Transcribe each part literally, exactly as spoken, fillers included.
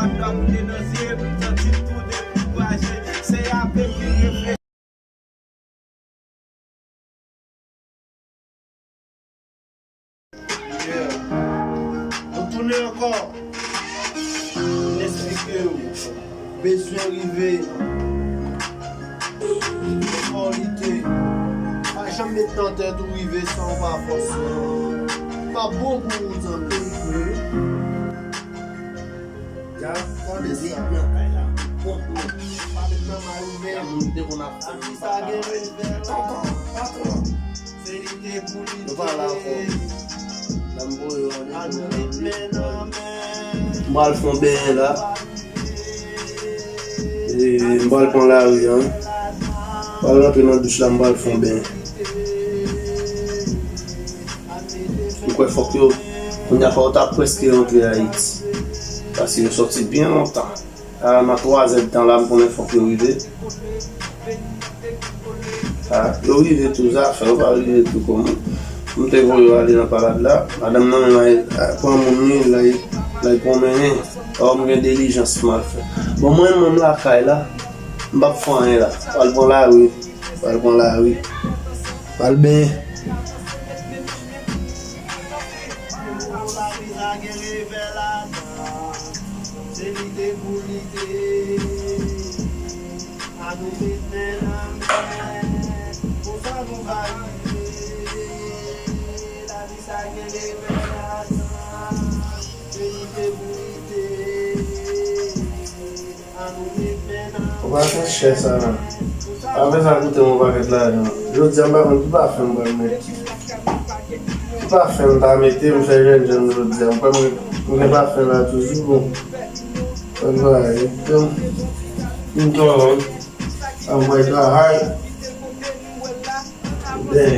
Dwa koule nan zye m, m santi m tou dekouraje. Se apre m vin reflechi. Yeah. Nou tounen ankò. N eksplike w. Bezwen rive. Fò w lite. Pa janm met nan tèt ou rive san w pa fòse. Pa bon pou ou, zanmi. Gade sa. Nan kay la, kont mwen. Pa met nan may ou menm. Sa moun te konn ap fè m. Sa gen revè. Tonton, patwon. Se li te pou li. Nou pale avè w. Nan m voye w ale. M pral fè yon benyen la. E, m pral pran lari a. M pral rantre nan douch la, m pral fè yon benyen. M kwè fòk yo, kounye a fò yo ta prèske rantre Ayiti. Paske yo sòti byen lontan. A, nan twa zè d tan la, m konnen fòk yo rive. A, yo rive tou, zafè yo pa rive tou kòman. M te voye yo ale nan palad la. Madanm nan menm al, al pran moun li, l al, l al pwonmennen. Ò, m gen dilijans m al fè. Bon, mwen menm lakay la, m p ap fè anyen la. M pral pran lari. Pral pran lari. Pral benyen. Ou pa fè chè sa la. Pa fè sa koute m yon pakèt lajan. Jodi a, m pa konn ki pafen m pral mete. Ki pafen m ta mete, m fè jènjan jodi a. M kwè m, m gen pafen la toujou, bon. Ann va, e, m, m twò, ann va travay. Ben.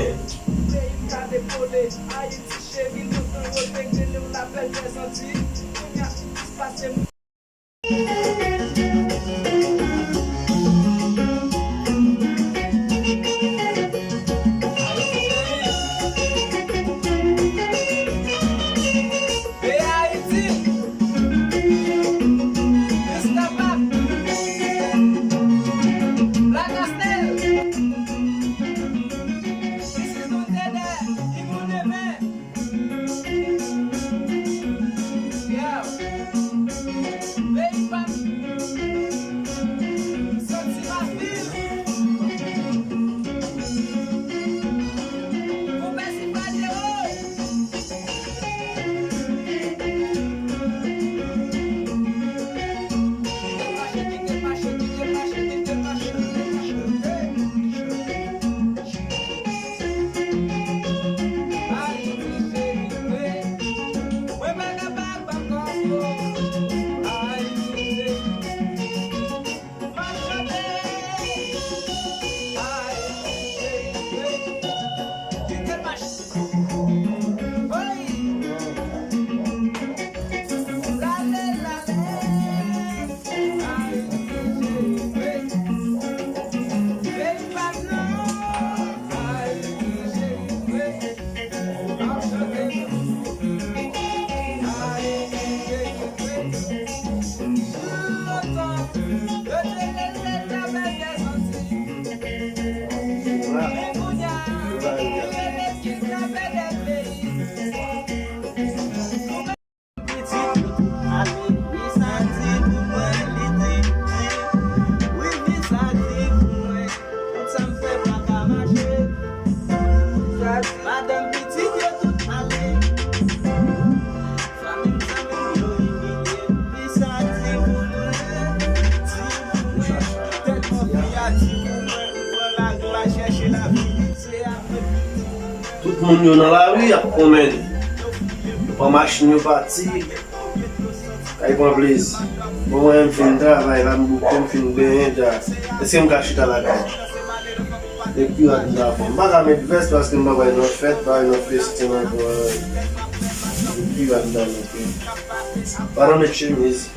Tout sa m fè pa ka mache. Madanm, pitit yo tout ale. Fanmi m, zanmi m yo imilye m. Visa di pou mwen, di pou mwen. Tèt mwen fi a di pou mwen. M pran lari m al chèche lavi. Se apre pitit. Tout moun yo nan lari ap pwomennen. Yo pran machin yo pati. Kay pran plezi. Bon, mwen menm m fin travay la, m bouke, m fin benyen dja. Èske m ka chita lakay? Epi rad m ta pran. M pa ka met vès paske m pa pral nan fèt, pa nan festen ankò. Epi rad m ta mete. Pa nan met chemiz.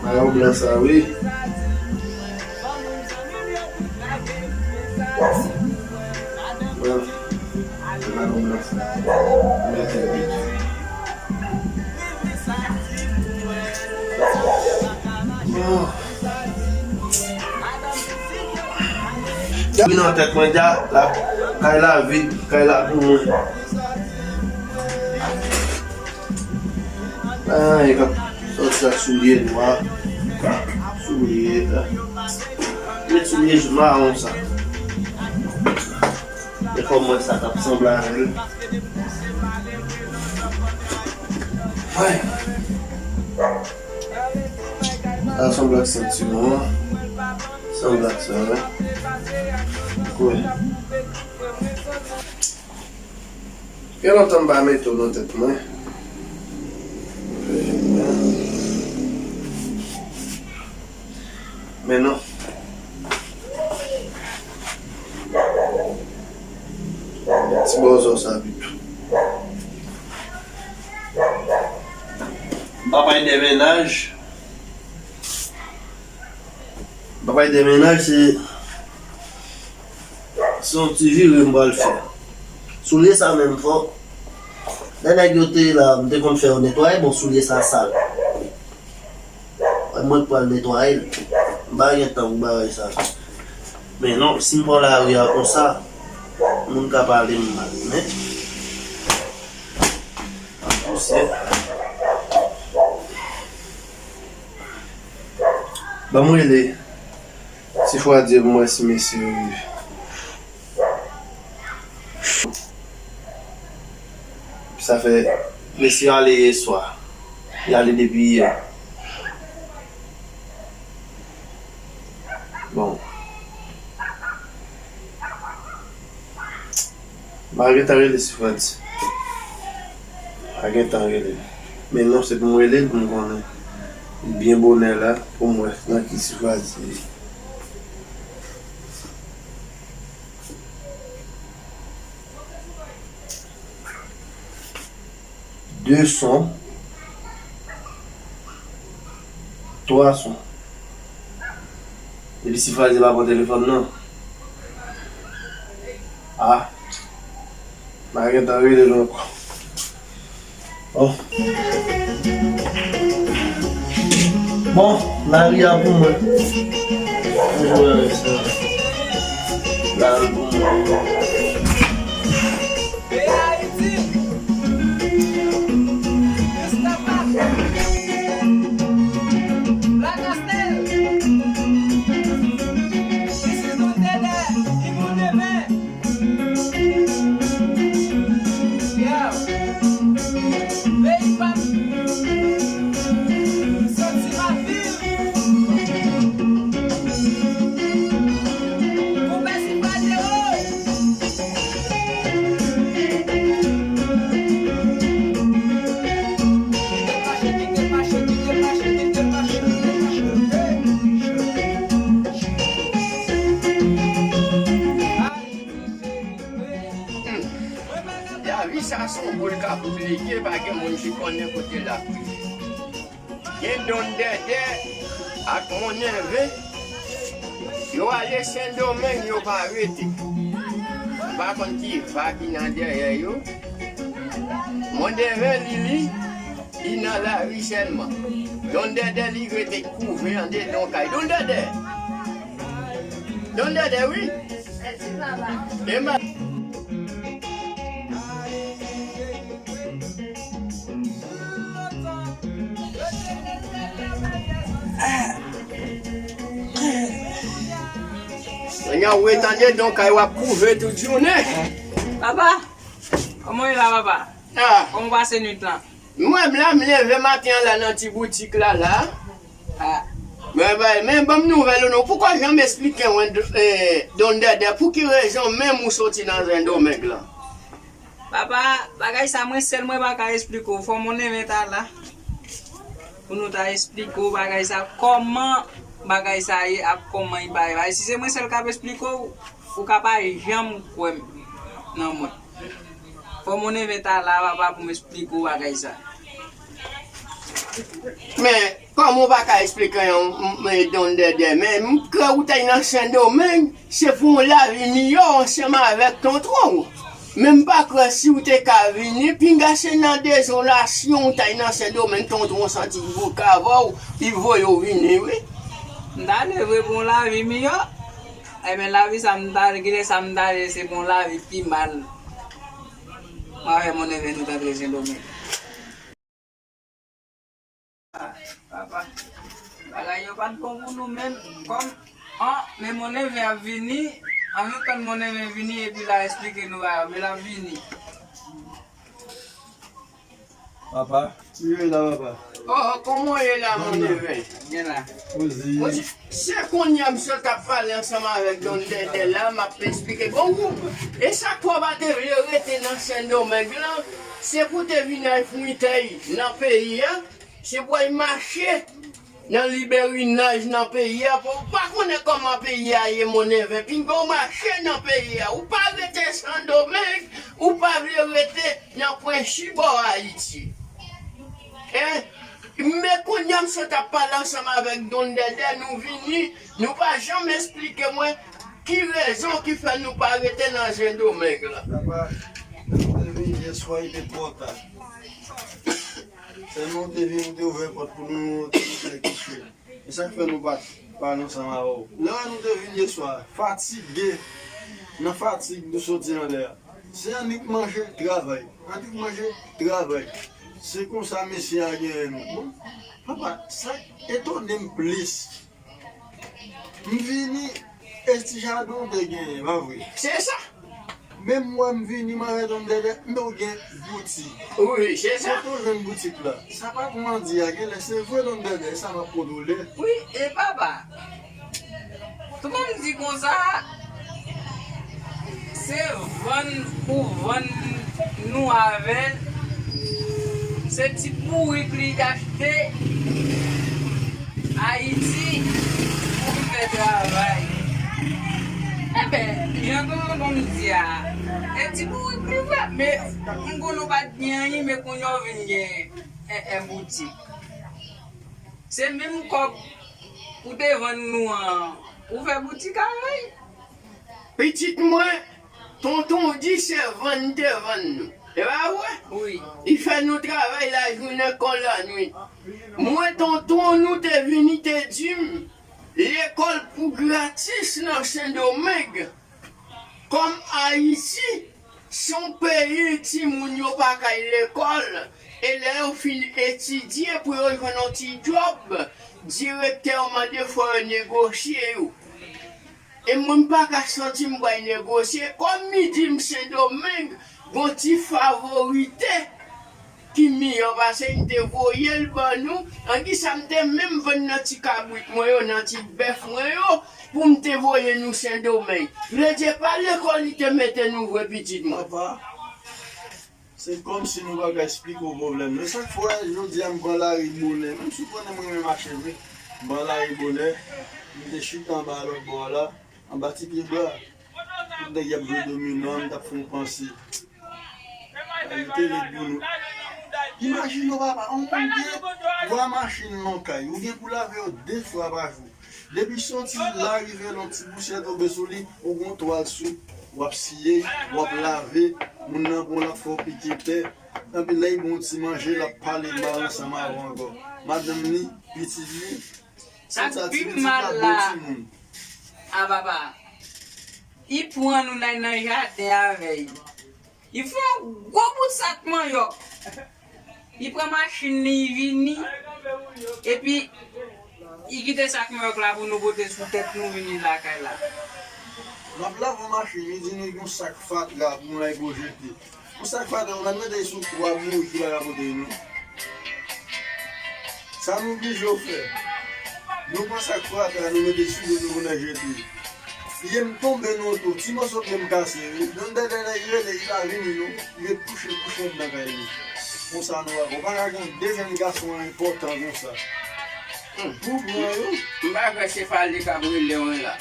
Mayo blan sa wi. Bon. Mete l vid. Oh. Vin nan tèt mwen, dja, la, kay la vid, kay la pou mwen. Ah, e k ap sòti ak soulye nwa. Soulye, ah. Met soulye mawon sa. E kòm mwen sa k ap sanble avè l. Ay. Sa sanble ak sentiwon an. Sanble ak sa, wi. Wi. Gen lontan m pa mete w nan tèt mwen. Men non. Ti bòzò sa pito. M pa pale de mennaj. M pa pale de mennaj, se, se yon ti vire m pral fè. Soulye sa menm fò. Lè nèg yo te la, m te konn fè yo netwaye, bon, soulye sa sal. Mwen k pral netwaye l. M pa gen tan pou bagay sa. Men non, si m pran lari a konsa, moun ka pale m mal. Men, an pousyè. Ban m rele. Sifwadye pou m wè si mesye yo rive. Sa fè mesye yo ale yè swa. Yo ale depi yè. Bon. M a gentan rele Sifwadi. M a gentan rele. Men non, se pou m rele l pou m konnen. Byen bonè la, pou m wè nan ki Sifwadi li ye. De son. Twa son. Epi Sifwadi pa pran telefòn nan. Ah. M a gentan rele l ankò. Oh. Bon, lari a pou mwen. Mwen jwe avèk sa. Lari pou mwen. Peyi Ayiti. Gustave. Black Castel. This is Don Dèdè, Imo Devè. Yeah. Peyi pa m. Santi ma vil. Konpè Sifwadi. Lavi sa se yon boul k ap boule, pa gen moun ki konnen kote l ap rive. Gen Don Dèdè ak Mon Nève, yo ale Sendomeng, yo pa rete. M pa konn ki va ki nan dèyè yo. Mon Nève, li, li, li nan lari sèlman. Don Dèdè, li rete kouve anndedan kay. Don Dèdè! Don Dèdè, wi! E ma- Kounye a ou ret anndedan kay w ap kouve tout jounen. Papa, kòman w ye la, papa? Ah. Kòman w pase nwit lan? Mwen, m la, m leve maten an la nan ti boutik la, la. Ah. Men, men, men ban m nouvèl ou non. Poukò w janm esplike mwen, eh, Don Dèdè, pou ki rezon menm ou soti nan Sendomeng lan? Papa, bagay sa mwen sèl mwen pa ka esplike w. Fò Mon Nève ta la. Pou nou ta esplike w bagay sa, kòman bagay sa ye ak kòman li pa ye. Bagay, si se mwen sèl k ap esplike w, ou ka pa janm kwè m nan mwen. Fò Mon Nève ta la, papa, pou m esplike w bagay sa. Men, kòman w pa ka esplike yon, m, m, Don Dèdè? Men, m kwè ou t al nan Sendomeng, se pou yon lavi miyò ansanm avèk tontwon w. Men m pa kwè si w te ka vini, pinga se nan dezolasyon w t al nan Sendomeng, tonton w santi l bouke avè w, li voye w vini, wi. M t ale vre pou yon lavi miyò. Ebyen, lavi sa m t ale, genlè sa m t ale, se pou yon lavi pi mal. Mwen avè mon neve nou t antre Sendomeng. Papa, bagay yo pa t bon pou nou menm. Kòm, an, men mon neve ap vini, an nou tann mon neve vini, epi l a esplike nou bagay yo, men l ap vini. Papa. Wi, la, papa. Oh, oh, kòman w ye la, mon neve? Byen la. Poze. Poze. Se kounye a m sot ap pale ansanm avèk Don Dèdè la, m ap esplike. Bon, ou, e sa k fè w pa te vle rete nan Sendomeng lan, se pou te vin al fwitèy nan peyi a, se pou al mache nan libèrinaj nan peyi a, pou w pa konnen kòman peyi a ye, mon neve. Pinga w mache nan peyi a, ou pa rete Sendomeng, ou pa vle rete nan pwen chibò Ayiti. Hein? Men kounye a m sot ap pale ansanm avèk Don Dèdè, nou vini, nou pa janm esplike mwen ki rezon ki fè nou pa rete nan Sendomeng lan. Papa, nou te vin yè swa, li te twò ta. Sèlman ou te vin, ou te ouvè pòt pou nou, nou te fè kouche. E sa k fè nou pa t pale ansanm avè w. Lè nou te vin yè swa, fatige, nan fatig nou soti anlè a. Se annik manje, travay. Annik manje, travay. Se konsa mesye a genyen nou. Bon, papa, sa k etone m plis, m vini, e ti jaden w te genyen, pa vre? Se sa. Menm mwen m vini, m arete m dèyè, m te gen boutik. Wi, se sa. Kote w jwenn boutik la? Sa pa pou mandi a, genlè se vre Don Dèdè, sa m ap kontwole. Wi, e papa, kòman m di konsa, se vann ou vann nou avè l, se ti bourik li achte Ayiti pou vin fè travay. Enben, jan tonton Tom di a, e ti bourik li vre, men m konnen w pa t gen anyen, men kounye a w vin gen en, en boutik. Se menm kòb ou te vann nou an, ou fè boutik avè l. Pitit mwen, tonton w di se vann li te vann nou. E pa vre? Wi. Li fè nou travay lajounen kon lannwit. Mwen, tonton nou te vini, te di m, lekòl pou gratis nan Sendomeng. Kòm Ayiti se yon peyi timoun yo pa ka al lekòl, e lè yo fin etidye pou yo jwenn yon ti djòb, direktè yo mande fò yo negosye yo. E mwen m pa ka santi m pral negosye, kòm li di m Sendomeng gon ti favorite ki miyò pase, m te voye l ban nou. An kisa m te menm vann nan ti kabrit mwen yo, nan ti bèf mwen yo, pou m te voye nou Sendomeng? Vle di e pa lekòl li te mete nou vre, pitit mwen? Papa, se kòmsi nou pa ka esplike w pwoblèm. Men sa k fè jodi a m pran lari bonè. Menm si w konnen mwen renmen mache vre, m pran lari bonè. M te chita anba lòt bò a la, anba ti pye bwa. Tout nèg y ap jwe domino a, m t ap fè yon panse. Ay, li te lèd pou nou. Imajine w, papa, yon moun gen twa machin nan kay, ou gen pou lave yo de fwa pa jou. Depi soti la, rive la, yon ti pousyè tonbe sou li, ou gon twal sou, w ap siye, w ap lave, moun nan pran, l ap fè w pike tè. Epi lè l bon ti manje, l ap pale mal ansanm avè w ankò. Madanm li, pitit li, sa k pi mal la, a papa, li pran nou, n al nan jaden avè l. Li fè yon gwo bout sak manyòk. Li pran machin li, li vini. Epi, li kite sak manyòk la pou nou pote sou tèt nou vini lakay la. M ap lave yon machin, li di nou yon sak fatra pou nou al jete. Yon sak fatra, nou mete sou twa bourik ki pa ka pote nou. Sa nou oblije fè. Nou pran sak fatra, nou mete sou do nou pou n al jete. Pye m tonbe nan woto, ti moso pye m kase, wi. Don Dèdè, lè li rele, li pa vini non. Li ret kouche, kouche anndan kay li. Konsa nou a, ou pa ka gen de jèn gason enpòtan konsa. Hmm. Ou pran yo. M pa kwè se pa li k ap rele w la.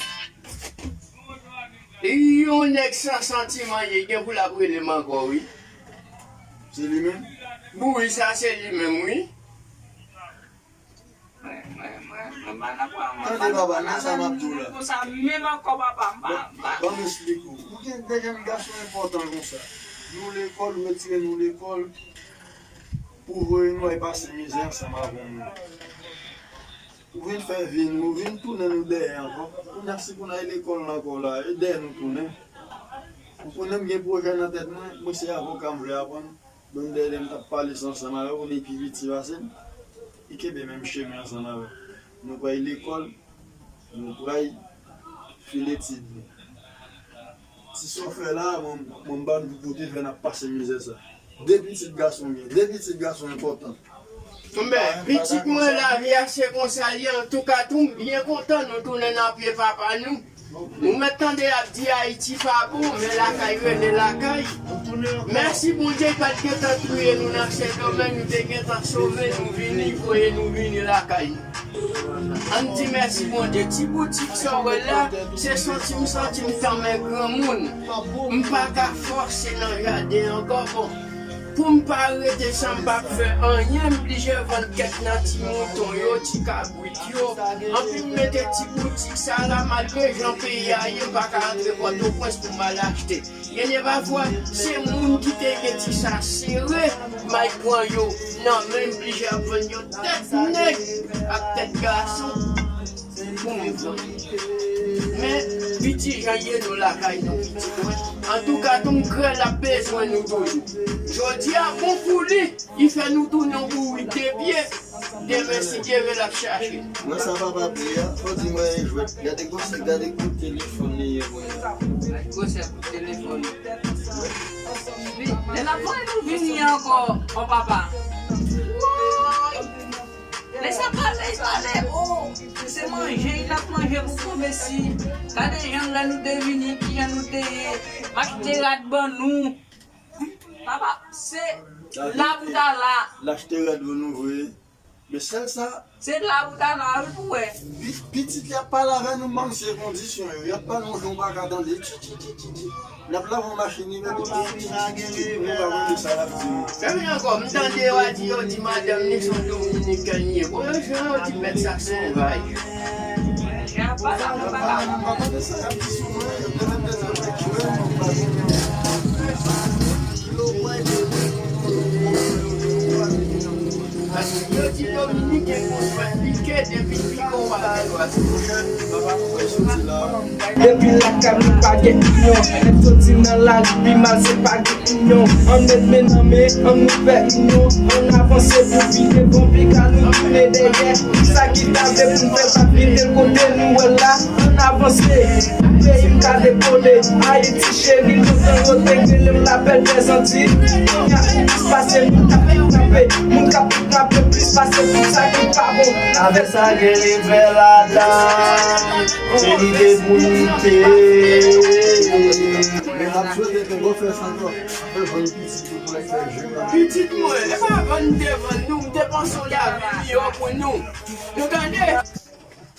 Yon nèg san santiman ye, gen pou l ap rele m ankò, wi. Se li menm? Wi, sa se li menm, wi. Mwen, mwen, mwen, mwen pa nan pwa, mwen pa nan pwa. Tande, papa, nan sa m ap di w la. Konsa menm ankò, papa, m pa, m pa. Ban m esplike w. Ou gen de jèn gason enpòtan konsa. Nou lekòl, ou retire nou lekòl pou voye nou al pase mizè ansanm avè nou. Ou vin fè vi nou, ou vin tounen nou dèyè ankò. Kounye a, si pou n al lekòl la ankò la, e dèyè nou tounen. Ou konnen m gen pwojè nan tèt mwen, mwen se avoka m vle aprann. Bon, dèyè m t ap pale sa ansanm avè w, men pi piti pase m, li kenbe menm chemen ansanm avè w. Nou pral lekòl, nou pral fin etid nou. Ti sa w fè la, mwen, mwen m ba nou pou pote fè n ap pase mizè sa. De pitit gason m gen, de pitit gason enpòtan. Men, pitit mwen, lavi a se konsa l ye. Antouka, tou m byen kontan nou tounen nan pye papa nou. Ou mèt tande y ap di Ayiti pa bon, men lakay rele lakay. Mèsi Bondye, li pa t gentan touye nou nan Sendomeng, li te gentan sove nou vini, voye nou vini lakay nou. Ann di mèsi Bondye. Ti boutik sa w wè la, se santi m santi m tanmen granmoun. M pa ka fòse nan jaden ankò, bon. Pou m pa rete san m pa fè anyen, m blije vann kèk nan ti mouton yo, ti kabrit yo. Anpi m mete ti boutik sa la, malgre jan peyi a ye, m pa ka antre Pòtoprens pou m al achte. Genyen pafwa, se moun ki te gen ti sa sere, m al pran yo nan men, m blije ap vann yo tèt nèg ak tèt gason pou m vann. Men, piti jan ye nou lakay nou, pitit mwen. Antouka, tou m krè l ap bezwen nou toujou. Jodi a, bon pou li, li fè nou tounen yon bourik de pye. Demen, si Dye vle, l ap chache. Mwen sa papa di a, fò di mwen e jwèt. Gade gwosè, gade kout telefòn li ye mwen. Gwosè kout telefòn. Li, lè l ap voye nou vini ankò, o papa. Woy! Lè sa pale, pale, o, se manje, l ap manje pou konbesi. Gade jan lè nou te vini, kijan nou te ye, m achte rad ban nou. Papa, se la pou ta la. L achte rad ban nou vre. Men sèl sa. Se la pou ta la, wi, pou wè. Pi-, pitit li ap pale avè nou, manm, se kondisyon yo. Y ap pale yon jan w pa ka tande. Ti, ti, ti, ti, ti. N ap lave yon machin, li menm, ti, ti, ti, ti, ti, nou pa konn sa l ap di nou. Fè m ankò, m tande yo a di, yo di madanm li se yon Dominikèn li ye. Bon, yo jwenn yo ti pèt sa sovaj. Yo di Dominiken gon swen pike depi pike w pa gen dwa sou. Depi lakay nou pa gen inyon, nèg soti nan lari pi mal se pa gen inyon. Ann met men nan men, ann ouvè inyon, ann avanse pou pi devan, piga nou tounen dèyè. Kisa ki ta vle pou n fè pa kite kote nou wè la, ann avanse. Peyi m ka dekole, Ayiti cheri, lontan yo te rele m lapèl dèzanti. Kounye a ou plis pase moun k ap kidnape, moun k ap kidnape plis pase tout sa ki pa bon. Avè sa gen leve ladan, se lide pou lite. Men m ap swete ke w fè sa ankò. Fè vann pitit ou pou l fè je. Pitit mwen, e pa vann m te vann nou, m te panse w lavi miyò pou nou. Nou tande?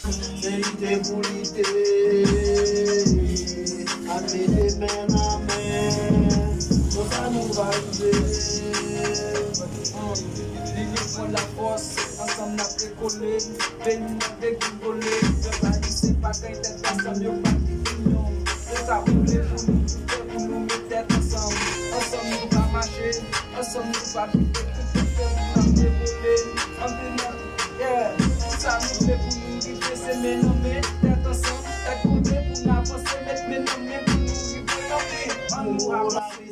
Se lite pou lite, ap mete men nan men, konsa nou va rive. Lini pran lafòs, ansanm n ap rekole, peyi n ap degringole, pèp ayisyen pa kay tèt ansanm, yo pa gen inyon. Se sa pou vle pou nou, pou nou met tèt ansanm, ansanm nou va mache, ansanm nou va rive, tout pèp n ap devole, anpil nan Yeah, tout sa nou vle pou nou rive, se men nan men, tèt ansanm, tèt kole pou n avanse, met men nan men pou nou rive kanpe. Ann nou avanse.